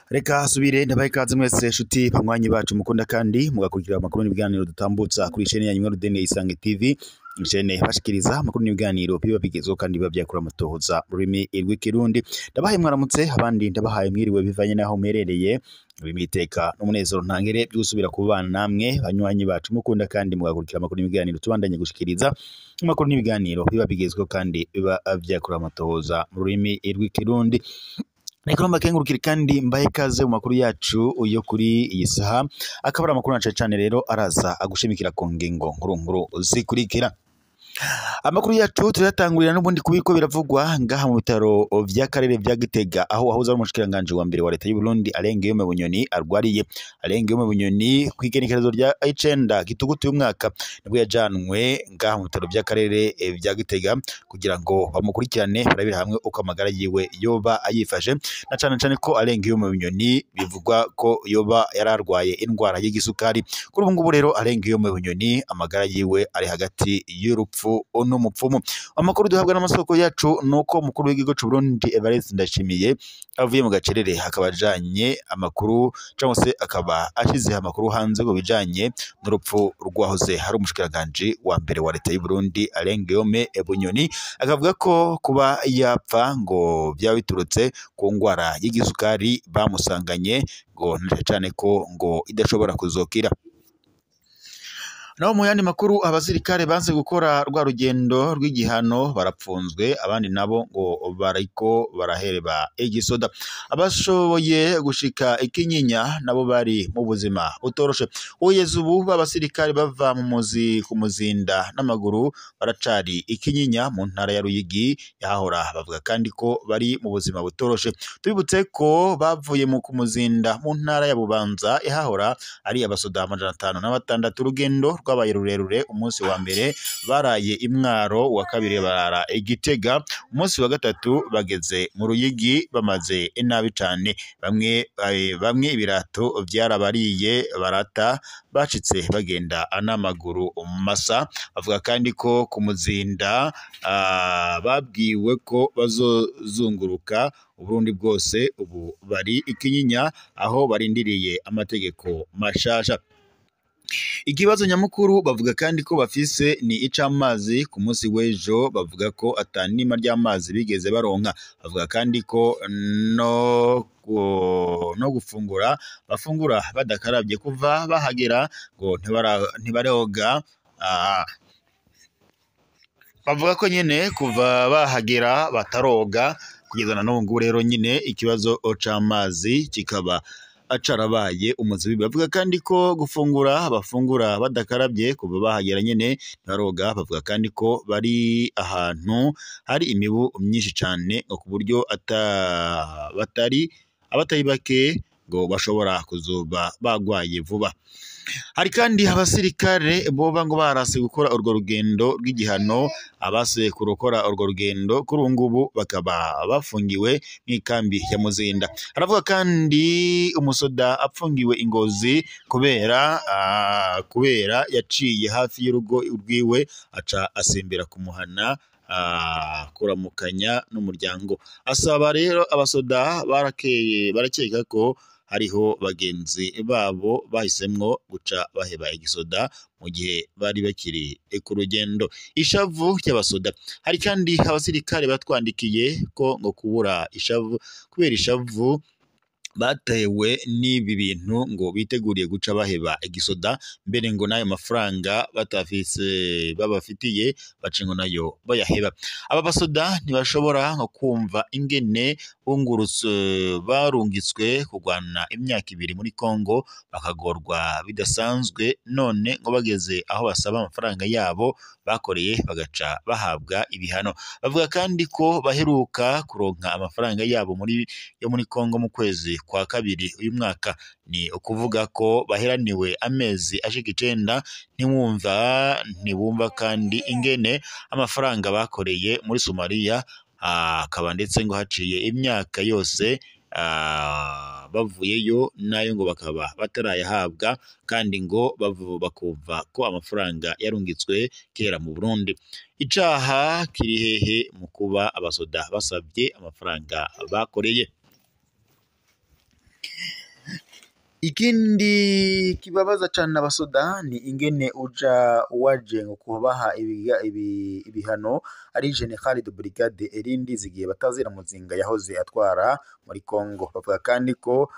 Reka subire ndabaye ikaze mwese shuti banywanyi bacu mukunda kandi mugakurikira amakuru n'ibiganiro dutambutsa kuri chaîne ya Rudende Isange TV, chaîne bashikiriza amakuru n'ibiganiro biba bigezweho kandi biba byakura amatohoza mu rurimi rw'ikirundi. Ndabahaye mwaramutse, abandi ndabahaye mwiriwe bivanye naho muherereye. Bimiteka n'umunezero ntangere byo gusubira kubana namwe banywanyi bacu mukunda kandi mugakurikira amakuru n'ibiganiro tubandanye gushikiriza amakuru n'ibiganiro biba bigezweho kandi biba byakura amatohoza mu rurimi rw'ikirundi. Reka mbakengurukire kandi mbahe ikaze mu makuru yacu yo kuri iyi saha, akaba ari amakuru na cane rero araza agushimikira ku ngingo nkuru nkuru zikurikira. Amakuru yacu turayatangurira n'ubundi kubiko biravugwa ngaha mu bitaro vy'akarere vya Gitega, aho wahoze ari umushikiranganji wa mbere wa leta y'u Burundi Alain Guillaume Bunyoni arwariye. Alain Guillaume Bunyoni kw'igenekerezo rya 9 Gitugutu y'umwaka nibwo yajanwe ngaha mu bitaro vy'akarere vya Gitega kugira ngo bamukurikirane barabire hamwe uko amagara yiwe yoba ayifashe, na cane cane ko Alain Guillaume Bunyoni bivugwa ko yoba yararwaye indwara y'igisukari. Kuri ubu ngubu rero Alain Guillaume Bunyoni amagara yiwe ari hagati y'urupfu n'umupfumu. Amakuru duhabwa n'amasoko yacu nuko umukuru w'igihugu c'u Burundi Evariste Ndayishimiye avuye mu gacerere akaba ajanye amakuru cyangwa se akaba ashize amakuru hanze ngo bijanye n'urupfu rwahoze hari umushikiranganji wa mbere wa leta y'u Burundi Alain Guillaume Bunyoni, akavuga ko kuba yapfa ngo byaba biturutse ku ngwara y'igisukari bamusanganye, ngo cyane ko ngo idashobora kuzokira. Naho mu yandi makuru, abasirikare banse gukora rwa rugendo rw'igihano barapfunzwe, abandi nabo ngo bariko barahereba igisoda. Abashoboye gushika ikinyinya nabo bari mu buzima butoroshe. Kugeza ubu b'abasirikare bava mu muzi ku Muzinda n'amaguru baracari ikinyinya mu ntara ya Ruyigi yahora, bavuga kandi ko bari mu buzima butoroshe. Tubibutse ko bavuye mu Kumuzinda mu ntara ya Bubanza yahora ari abasoda 506. Urugendo rwabaye rurerure, umunsi wa mbere baraye Imwaro, wa kabiri barara Igitega, umunsi wa gatatu bageze mu Ruyigi bamaze nabi cane. Bamwe ibirato vyarabariye barata, bacitse bagenda n'amaguru masa. Bavuga kandi ko ku Muzinda babwiwe ko bazozunguruka Uburundi bwose, ubu bari ikinyinya aho barindiriye amategeko mashasha. Ikibazo nyamukuru bavuga kandi ko bafise ni ic'amazi. Ku munsi w'ejo bavuga ko atanima ry'amazi bigeze baronka. Bavuga kandi ko no gufungura bafungura badakaravye kuva bahagera, ngo ntibaroga. Bavuga ko nyene kuva bahagera bataroga kugeza na n'ubu rero nyine ikibazo c'amazi kikaba acarabaye umuzibi. Bavuga kandi ko gufungura bafungura badakaravye kuva bahagera nyene ntibaroga. Bavuga kandi ko bari ahantu hari imibu myinshi cane, ngo ku buryo abatari bake ngo bashobora kuzoba bagwaye vuba. Hari kandi abasirikare boba ngo barase gukora urwo rugendo rw'igihano. Abase kurokora urwo rugendo kuri ubu ngubu bakaba bafungiwe mw'ikambi ya Muzinda. Haravuga kandi umusoda apfungiwe Ingozi kubera yaciye hafi y'urugo rwiwe aca asimbira kumuhana kuramukanya n'umuryango. Asaba rero abasoda barakeka ko hariho bagenzi babo bahisemwo guca baheba igisoda mu gihe bari bakiri ku rugendo. Ishavu ry'abasoda. Hari kandi abasirikare batwandikiye ko ngo kubura ishavu kubera ishavu batewe n'ibi bintu ngo biteguriye guca baheba igisoda, mbere ngo n'ayo mafaranga batafise babafitiye bace ngo nayo bayaheba. Aba basoda ntibashobora nko kumva ingene barungitswe kurwana imyaka 2 muri Kongo bakagorwa bidasanzwe, none ngo bageze aho basaba amafaranga yabo bakoreye bagaca bahabwa ibihano. Bavuga kandi ko baheruka kuronka amafaranga yabo yo muri Kongo mu kwezi kwa kabiri uyu mwaka, ni ukuvuga ko baheraniwe amezi ashika 9. Ntibumva kandi ingene amafaranga bakoreye muri Somalia akaba ndetse ngo haciye imyaka yose bavuyeyo nayo ngo bakaba batarayahabwa, kandi ngo bakumva ko amafaranga yarungitswe kera mu Burundi. Icaha kiri hehe mu kuba abasoda basabye amafaranga bakoreye? Ikindi kibabaza cane abasoda ni ingene uja waje ngo kubaha ibihano ari General de Brigade Erindi Zigiye batazira Muzinga yahoze atwara muri Congo. Bavuga kandi ko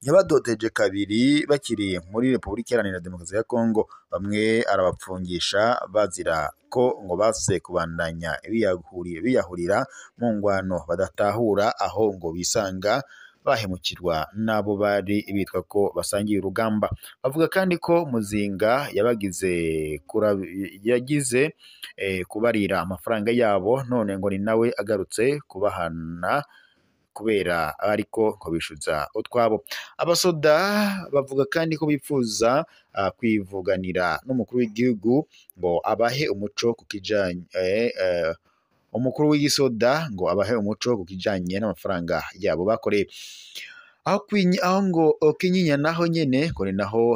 yabadoteje kabiri bakiri muri Repubulika Iharanira Demokarasi ya Congo, bamwe arabapfungisha bazira ko ngo base kubandanya biyahurira mu ngwano badatahura aho ngo bisanga bahemukirwa n'abo bari bitwa ko basangiye urugamba. Bavuga kandi ko Muzinga yagize kubarira amafaranga yabo, none ngo ni nawe agarutse kubahana kubera ariko ngo bishuza utwabo. Abasoda bavuga kandi ko bifuza kwivuganira n'umukuru w'igihugu ngo abahe umuco ku kijanye umukuru w'igisoda ngo abahe umuco ku kijanye n'amafaranga yabo bakoreye. Aho ngo Kinyinya naho nyene ngo ni naho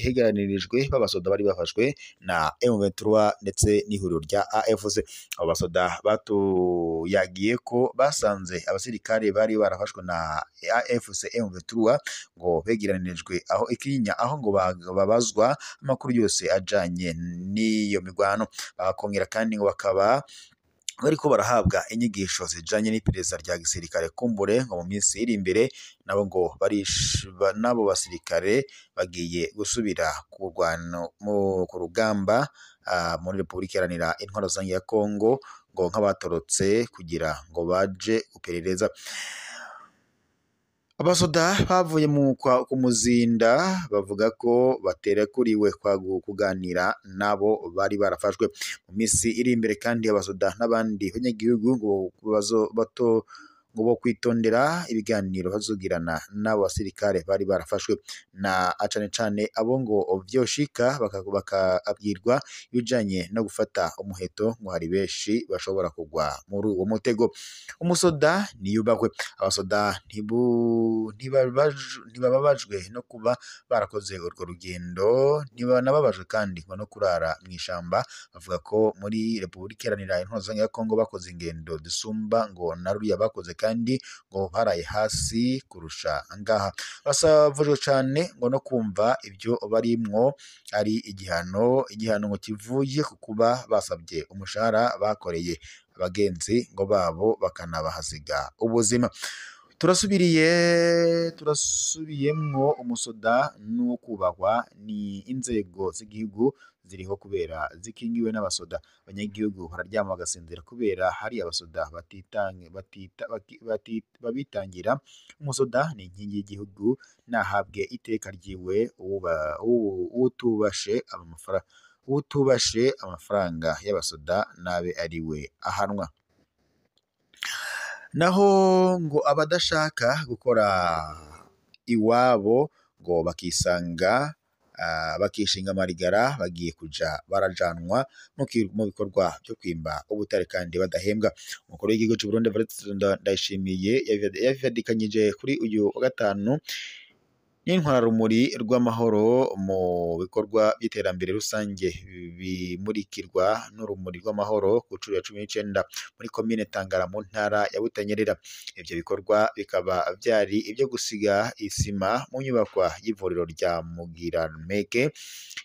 hegeranirijwe babasoda bari bafashwe na M23 ndetse n'ihuriro rya AFC. Abo basoda batuyagiye ko basanze abasirikare bari barafashwe na AFC M23 ngo begeranirijwe aho Kinyinya, aho ngo babazwa amakuru yose ajanye n'iyo migwano. Bakongera kandi ngo bakaba bariko barahabwa inyigisho zijanye n'iperereza rya gisirikare, kumbure ngo mu minsi iri imbere nabo ngo nabo basirikare bagiye gusubira ku rugamba muri Repubulika Iharanira Intwaro Rusange ya Congo, ngo nk'abatorotse kugira ngo baje guperereza. Abasoda bavuye ku Muzinda bavuga ko baterekuriwe kuganira nabo bari barafashwe. Mu minsi iri imbere kandi abasoda n'abandi banyagihugu ngo bo kwitondera ibiganiro bazogirana n'abo basirikare bari barafashwe, na cane cane abo ngo vyoshika bakabwirwa ibijanye no gufata umuheto, ngo hari benshi bashobora kugwa muri uwo mutego. Umusoda niyubahwe. Abasoda ntibababajwe no kuba barakoze urwo rugendo, ntibanababajwe kandi ngo no kurara mw'ishamba. Bavuga ko muri Repubulika Iharanira Intwaro Rusange ya Congo bakoze ingendo zisumba ngo na ruriya bakoze, kandi ngo baraye hasi kurusha ngaha. Basavujwe cane ngo no kumva ibyo barimwo ari igihano ngo kivuye ku kuba basabye umushahara bakoreye abagenzi ngo babo bakanabahasiga ubuzima. Turasubiyemwo umusoda n'ukubahwa ni inzego z'igihugu ziriho kubera zikingiwe n'abasoda. Abanyagihugu bararyama bagasinzira kubera hari abasoda babitangira. Umusoda ni inkingi y'igihugu, nahabwe iteka ryiwe. Utubashe amafaranga y'abasoda nabe ariwe ahanwa. Naho ngo abadashaka gukora iwabo ngo bakisanga bakishinga amarigara bagiye kuja barajanwa mu bikorwa byo kwimba ubutare kandi badahembwa. Umukuru w'igihugu c'u Burundi Evariste Ndayishimiye yavadikanyije kuri uyu wa gatanu n'intwararumuri rw'amahoro mu bikorwa by'iterambere rusange bimurikirwa n'urumuri rw'amahoro ku nshuro ya 19 muri komine Tangara mu ntara ya Butanyerera. Ivyo bikorwa bikaba vyari ibyo gusiga isima mu nyubakwa y'ivuriro rya Mugiranmeke.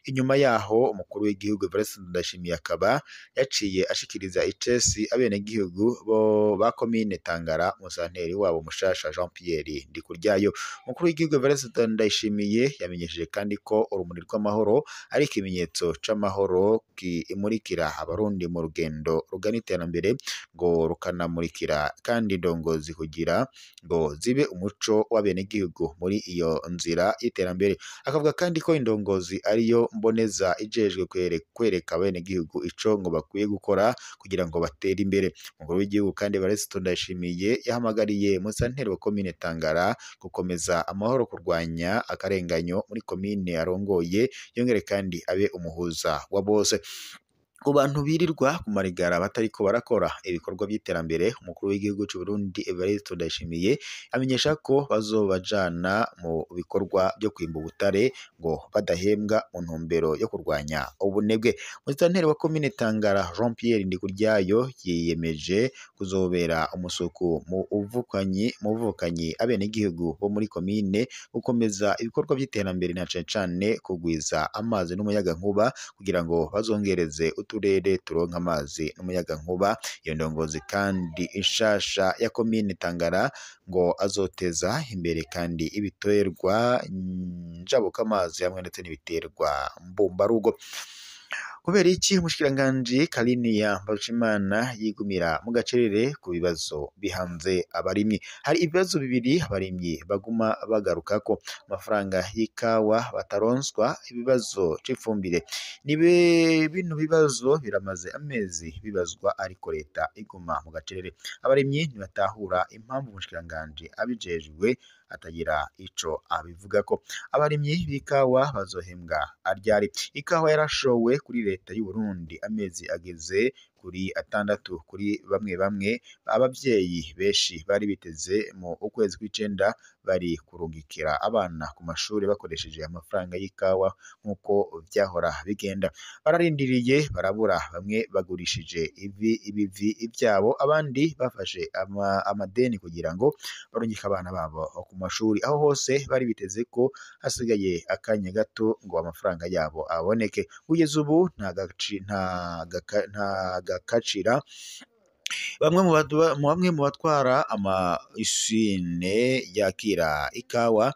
Inyuma yaho umukuru w'igihugu Evariste Ndayishimiye akaba yaciye ashikiriza icesi abenegihugu bo ba komine Tangara musanteri wabo mushasha Jean Pierre Ndikuryayo. Umukuru w'igihugu Evariste Ndayishimiye yamenyesheje kandi ko urumuri rw'amahoro ari ikimenyetso c'amahoro kimurikira abarundi mu rugendo rugana iterambere, ngo rukanamurikira kandi indongozi kugira ngo zibe umuco w'abenegihugu muri iyo nzira y'iterambere. Akavuga kandi ko indongozi ariyo mboneza ijejwe kwereka abenegihugu ico ngo bakwiye gukora kugira ngo batere imbere. Umukuru w'igihugu kandi Evariste Ndayishimiye yahamagariye musanteri wa komine Tangara gukomeza amahoro, kurwanya akarenganyo muri komine arongoye, yongere kandi abe umuhuza wa bose. Ku bantu birirwa ku marigara batariko barakora ibikorwa by'iterambere, umukuru w'igihugu c'u Burundi Evariste Ndayishimiye amenyesha ko bazobajana mu bikorwa byo kwimba ubutare ngo badahembwa mu ntumbero yo kurwanya ubunebwe. Musitanteri wa komine Tangara Jean Pierre Ndikuryayo yiyemeje kuzobera umusuku mu buvukanyi abenegihugu bo muri komine gukomeza ibikorwa by'iterambere na cane cane kugwiza amazi n'umuyagankuba kugira ngo bazongereze uturere turonka amazi n'umuyagankuba. Iyo ndongozi kandi inshasha ya komine Tangara ngo azoteza imbere kandi ibiterwa njabukamazi hamwe ndetse n'ibiterwa mbumbarugo. Kubera iki umushikiranganji Kaliniya Mbarushimana yigumira mu gacerere ku bibazo bihanze abarimyi? Hari ibibazo bibiri abarimyi baguma bagarukako: amafaranga y'ikawa bataronswa, ibibazo c'ifumbire. Nibe bino bibazo biramaze amezi bibazwa, ariko leta iguma mu gacerere. Abarimyi ntibatahura impamvu umushikiranganji abijejwe atagira ico abivugako. Abarimyi b'ikawa bazohembwa aryari? Ikawa yarashowe kuri leta y'u Burundi amezi ageze kuri 6 kuri bamwe bamwe. Abavyeyi benshi bari biteze mu ukwezi kw'icenda bari kurungikira abana ku mashuri bakoresheje amafaranga y'ikawa nk'uko vyahora bigenda. Bararindiriye barabura, bamwe bagurishije ibivi ivyabo, abandi bafashe amadeni kugira ngo barungike abana babo ku mashuri. Aho hose bari biteze ko hasigaye akanya gato ngo amafaranga yabo aboneke. Kugeza ubu nta gakacira. Bamwe mu batwara ama-usine yakira ikawa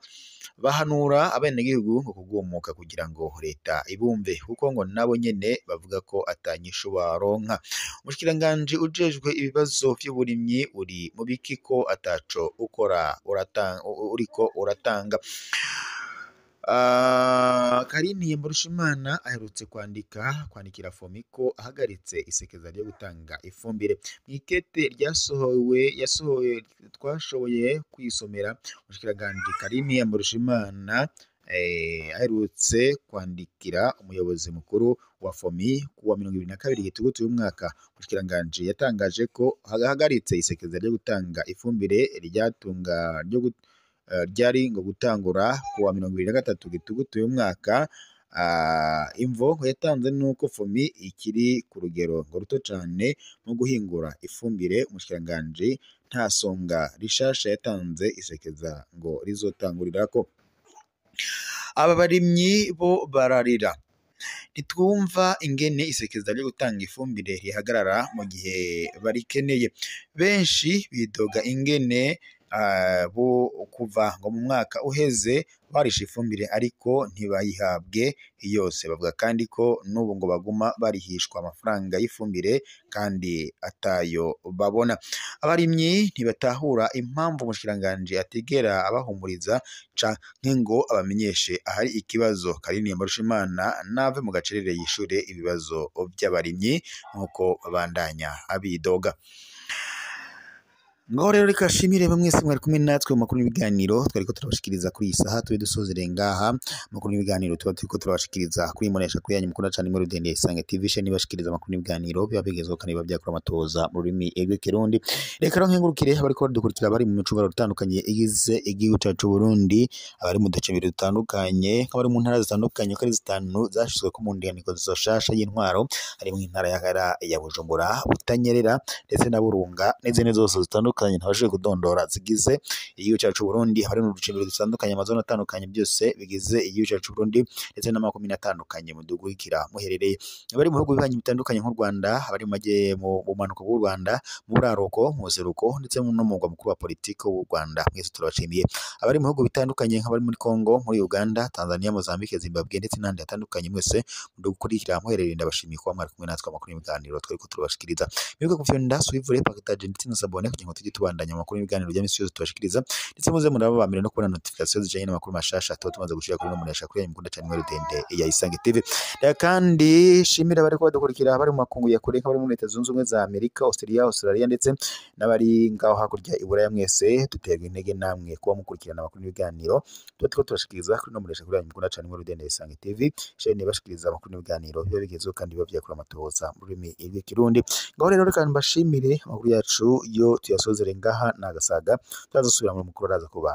bahanura abenegihugu ngo kugumuka kugira ngo leta ibumve, kuko ngo nabo nyene bavuga ko atanyishu baronka. Umushikiranganji ujejwe ibibazo vy'uburimyi uri mu biki ko ataco ukora uriko uratanga? Karini Mbarushimana aherutse kwandikira Fomiko ahagaritse isekeza ryo gutanga ifumbire. Mw'ikete yasohowe twashoboye kwisomera, umushikiranganji Karini Mbarushimana aherutse kwandikira umuyobozi mukuru wa Fomi kuwa 2022 Gitugutu y'umwaka. Umushikiranganji yatangaje ko ahagaritse isekeza ryo gutanga ifumbire ryari ngo gutangura kuwa 2023 Gitugutu y'umwaka. Imvo yatanze nuko Fomi ikiri ku rugero ngo ruto cane mu guhingura ifumbire. Umushikiranganji nta songa rishasha yatanze isekeza ngo rizotangurirako. Aba barimyi bo bararira, ntitwumva ingene isekeza ryo gutanga ifumbire rihagarara mu gihe barikeneye. Benshi bidoga ingene bo kuva ngo mu mwaka uheze barishe ifumbire ariko ntibayihabwe yose. Bavuga kandi ko n'ubu ngo baguma barihishwa amafaranga y'ifumbire kandi atayo babona. Abarimyi ntibatahura impamvu umushikiranganji atigera abahumuriza canke ngo abamenyeshe ahari ikibazo. Karini Mbarushimana nave mu gacerere yishure ibibazo vy'abarimyi nk'uko babandanya abidoga. Ngaho rero reka shimire bamwe mwese mwari kumwe natwe mu makuru n'ibiganiro twariko turabashikiriza kuri iyi saha. Tube dusozere ngaha amakuru n'ibiganiro tuba turiko turabashikiriza kuri Imbonesha kuri yanyu mukunda cane muri Rudende Isange TV sheni bashikiriza amakuru n'ibiganiro biba bigezweho kandi biba byakora amatoza mu rurimi rw'ikirundi. Reka rero nkengurukire abariko badukurikira bari mu micungano itandukanye igize igihugu cacu Burundi, abari mu duce bibiri dutandukanye, abari mu ntara zitandukanye uko ari zitanu zashizweko mu ndinganizo shasha y'intwaro, harimo intara ya Bujumbura, Butanyerera ndetse na Burunga n'izindi zose zitandukanye ntabashije kudondora zigize igihugu cyacu Burundi. Hari n'uducimbiri dutandukanye, amazone atandukanye, byose bigize igihugu cyacu Burundi ndetse n'amakomine atandukanye muduguhikira muherereye. Abari mu bihugu bibanyi bitandukanye nk'u Rwanda, abari mu bumanuko bw'u Rwanda, mu buraruko, mu buseruko ndetse no mu mugwa mukuru wa politiki w'u Rwanda, mwese turabashimiye. Abari mu bihugu bitandukanye nk'abari muri Kongo, muri Uganda, Tanzania, Mozambique, Zimbabwe ndetse n'ahandi hatandukanye, mwese mudukurikira muherereye, ndabashimiye kuba mwari kumwe natwe amakuru n'ibiganiro twariko turabashikiriza. Mwibuke gufyonda suivre, partage ndetse na s'abonner kugira ngo tujye tubandanya amakuru n'ibiganiro bya misi yose tubashikiriza, ndetse muze murababamira no kubona notification zijanye n'amakuru mashasha tuba tumaze gushira kuri no munesha kuri mukunda cyane muri Rudende ya Isange TV. Reka kandi shimira abari ko badukurikira bari mu makungu ya kure, nk'abari muri Leta Zunze Ubumwe za Amerika, Australia ndetse n'abari ngaho hakurya i Buraya. Mwese duterwa intege namwe kuba mukurikirana amakuru n'ibiganiro tuba turiko turashikiriza kuri no munesha kuri mukunda cyane muri Rudende ya Isange TV, shene bashikiriza amakuru n'ibiganiro biba bigezweho kandi biba vyakura amatohoza mu rurimi rw'ikirundi. Ngaho rero reka mbashimire, amakuru yacu yo tuyasozere ngaha nagasaga, turazosubira mu mukuru araza kuba.